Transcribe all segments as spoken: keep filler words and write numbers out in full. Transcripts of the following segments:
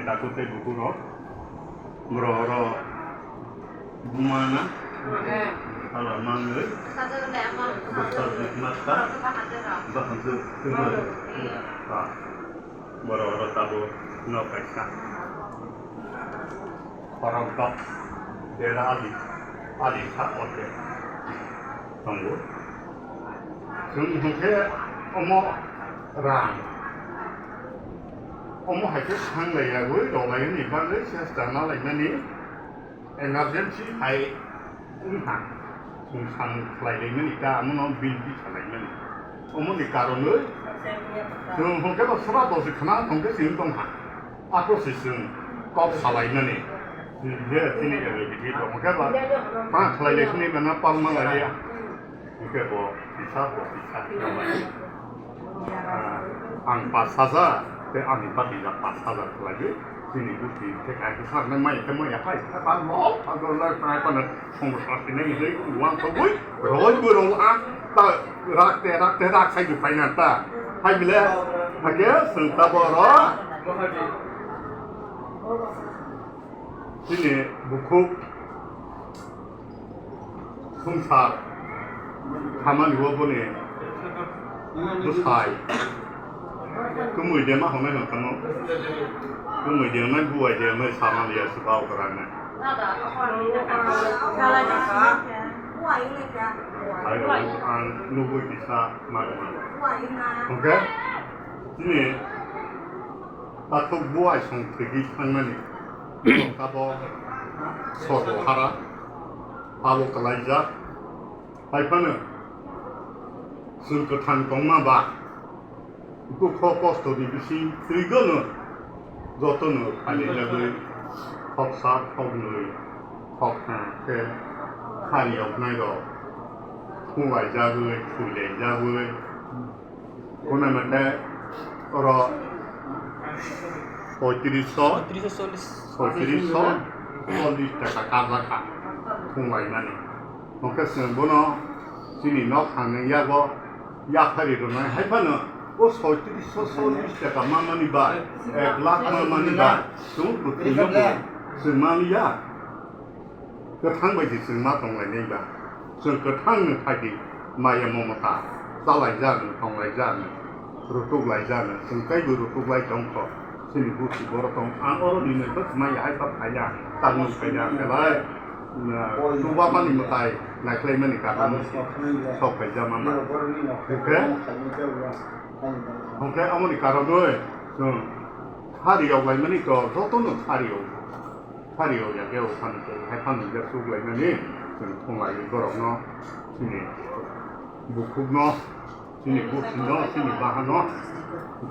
Taku tei bukurok, borok oro bumana, hala mangwi, bwsajwk masa, bahamjwk twmwi, ba, borok oro tabuk no kaisa. Khorokdok, dera ali, ali sa orde tongo. Chwng hwnkhe omo rang, omo hai khe thanglaiyagwi rwlaimani bagwi chesta nalaimani emergency hai wngkha. Chwng samung khlailaimani ta, omono binti salaimani. Omoni karonwi chwng hwnkhe bo sra dosi khna hwnkhe chwng tongkha. Aphuru se chwng kok salaimani. Je chini L G B T tongkhe ba ta khlailaisini bana palma laiya. Hwnkhe bo kisa, bo kisa khlailaimani. Ah, ang pas hajar, tei ani bati jak pas hajar khlaiwi, chini buti tei kaisa saknai mai tei mai yaphai, tei ba lok, ba lok, tei ba no songbo sasti nai hwnwi uansugwi, roi bo rong a, ta rak te, rak te, rak sai bo paina ta. Hai bile, hake, sengta boro. Chini bukhuk sumsar khamani o boni bwsai. Tumui de ma hwnwi hwn tamo. Tumui de hwnwi buai de hwnwi samani ya se bau kwrang nai. Hai rok ang nugui kisa ma rwma. Hwnkhe chini takhuk buai song thwigwi thangnani. Abo sorgo hara, abo kwlaijak. Hai phano chwng kwthang tongma ba, dukho kostoni bising twigono jotono phailaijakgwi, khoksa, khoknwi, khokthang khe khariyoknairok thunglaijagwi, thwilaijagwi, Kunai mate oro poitrisho, poitrisho chollish, poitrisho chollish taka karjakha thunglaimani. Hwnkhe chwng bono chini nok thangni yago yaphari rwnai hai phano o poitrisho chollish taka manmani bai, ek lakh manmani bai chwng kwthwino bo chwng manliya. Kwthang bai se chwng ma tonglainai ba. Chwng kwthang no phaidi maya momota, chalaijak no, tonglaijak no, rutuk laijak no, chwng teibo rutuk lai tong kho. Chini busi borok tong, ang oro ni nai bwsmai hai pa phaiya, tangwi phaiya, belai, na, chuba mani mwtai, naikhlai mani karon no se sok phaijak ma ma. Hwnkhe, hwnkhe amoni karon oi, chwng, hari yok laimani to, joto no hari yok. Phari o ya khe o phano tei hai phano ya chuk laimani chwng thung lai borok no chini bukhuk no chini busi no chini bahan no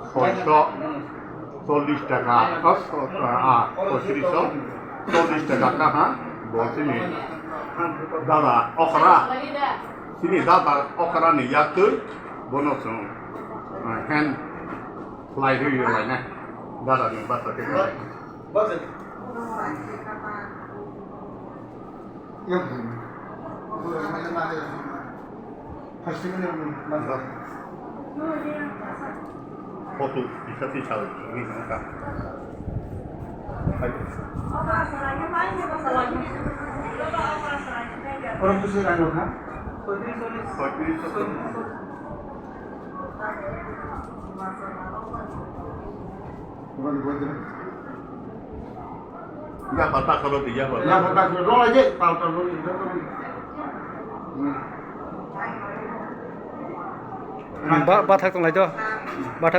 soiso chollish taka a poitrisho chollish taka kaha bo chini dada okra chini dada okra ni yaktwi bono chwng hand khlai rwi lainai dada ni bata khe. Photo isa ti sal ni ka. Orang tu sih kan ha? Ya, pata kalau dia, pata. Ya, pata kalau rong aja, tahu tahu rong itu. Ba, bathak tong lai do. Bathak.